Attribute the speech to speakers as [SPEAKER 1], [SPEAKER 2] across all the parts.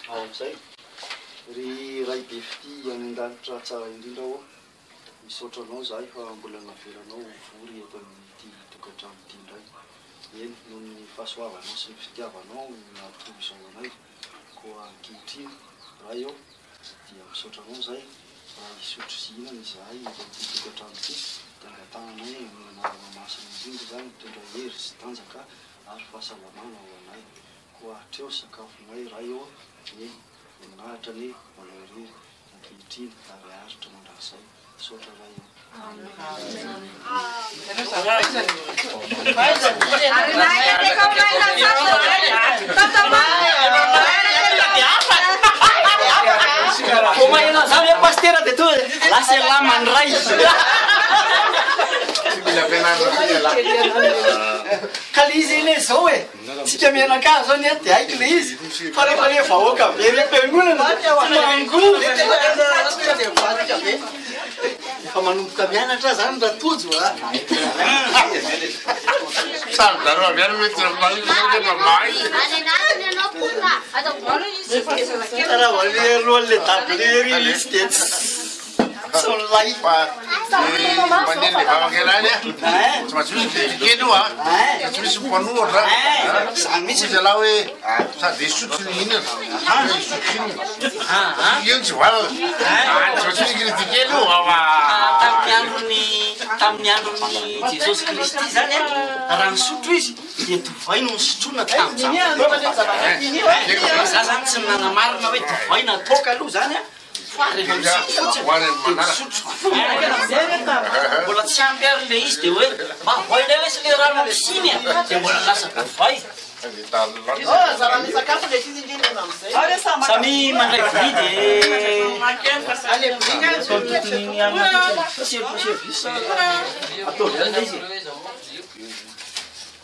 [SPEAKER 1] Ao amin'izay. Ry Ray be fitia any an-danitra tsara indrindra ô, misaotra Anao izahay fa mbola navelanao ho vory eto amin'ity tokantrano ity indray. Eny, noho ny fahasoavanao sy ny fitiavanao no nahatonga izao anay. Koa ankehitriny, Ray ô, dia misaotra Anao izahay raha hisotro sy hihinana izahay eto amin'ity tokantrano ity, dia angatahanay amin'ny anaranao masina indrindra izany hitondra hery sy tanjaka ary fahasalamana ho anay. Koa hatreo sakafonay Ray ô, eny, voninahitra anie ho Anao irery, ankehitriny ary haharitra mandrakizay. Misaotra Ray ô.
[SPEAKER 2] Vao maheno an'izany hoe pasitera dia tonga dia lasa elah mandray.
[SPEAKER 3] Tsy mila ampianarina koa ialahy.
[SPEAKER 2] Ka le izy anie zao e. Tsika mianakavy zao ny eto dia haiko le izy fa rehefa le vahoaka be eny am-piangonana dia tsy mangovo. Efa manomboka mianatra zany Ratojo a.
[SPEAKER 3] Samy zareo avy any mety mahay tena mahay.
[SPEAKER 2] Raha vao le alohan'le dabilier iny izy dia tsy tsy milay.
[SPEAKER 3] Fa ny maneno le vavaka ialany a, tsy maintsy misy critiquer aloha a, tsy maintsy misy mpanohatra a,
[SPEAKER 2] Zany mihitsy.
[SPEAKER 3] Hoy zalahy hoe sady hisotro no hihinana, hoe hisotro inona, io tsy vavaka, tsy maintsy misy critiquer aloha fa.
[SPEAKER 2] Tamin'ny andron'ny tamin'ny andron'i Jesosy Kristy zany a, raha nisotro izy dia divay no nisotroina tamin'izany fotoana izany. Za zany tsy nanamarina hoe divay na toaka aloha zany a. Fa rehefa misotro fotsiny dia misotro Mbola tsy ampy ary ilay izy dia hoe mba voay indray lesy ilay rano amin'ny siny a! Dia mbola lasa divay. Samy mandray vilia dia ataony tokony ny hanina fotsiny. Fa service ataovy ihany ilay izy e.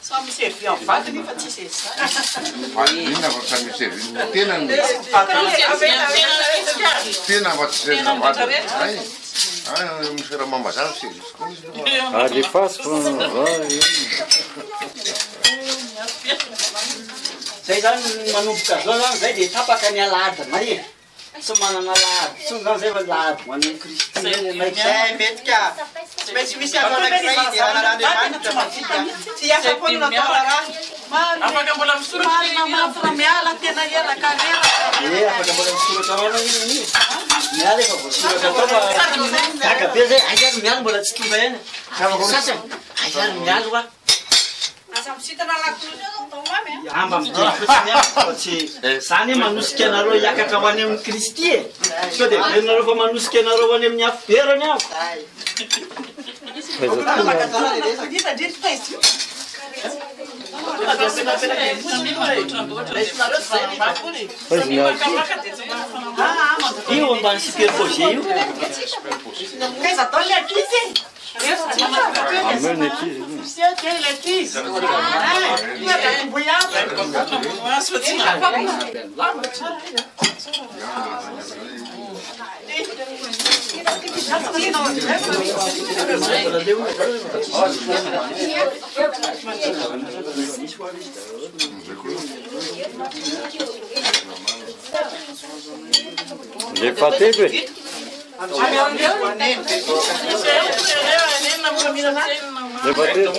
[SPEAKER 4] Samy mi-servir ny vadiny fa tsisy an'izany.
[SPEAKER 3] Vadiny inona fa samy mi-servir ny tenany. Ny tena fa tsy servir ny vadiny. Hay, hay monsieur Ramambazaha mi-servir koa izy aloha.
[SPEAKER 5] Alefaso fa va eo.
[SPEAKER 2] Zay zany manomboka zao zany zay de tapaka ny alahadinay e. Tsy manana alahady intsony zany zay fa alahady ho an'i Kristy indray ny anay.
[SPEAKER 4] Zay mety ka. Tsy maintsy misy andro anankiray hiderana an'Andriamanitra fa tsy tsy hiasa foana no atao raharaha.
[SPEAKER 6] Afaka mbola misoratra
[SPEAKER 4] Marina mafy raha miala tena ela ka reraka.
[SPEAKER 2] Eh, afaka mbola misoratra ao anao io io. Miala efa voasoratra tao fa gaga be zay, aiza ary miala mbola tsy tonga ihany. Sasany, aiza ary miala hoa.
[SPEAKER 4] Aza misintona lakolosy eo zao dao mamy a.
[SPEAKER 2] Amba miteny fotsiny aho fa tsy zany hoe manosika anareo hiakatra ho any amin'i Kristy e. Sao dia heverinareo fa manosika anareo ho any amin'ny afobe rany aho. Io ambany superposé io.
[SPEAKER 4] Kaiza atao le ankizy e?
[SPEAKER 5] Ameo ny ankizy Alefa telo e. Alefa telo.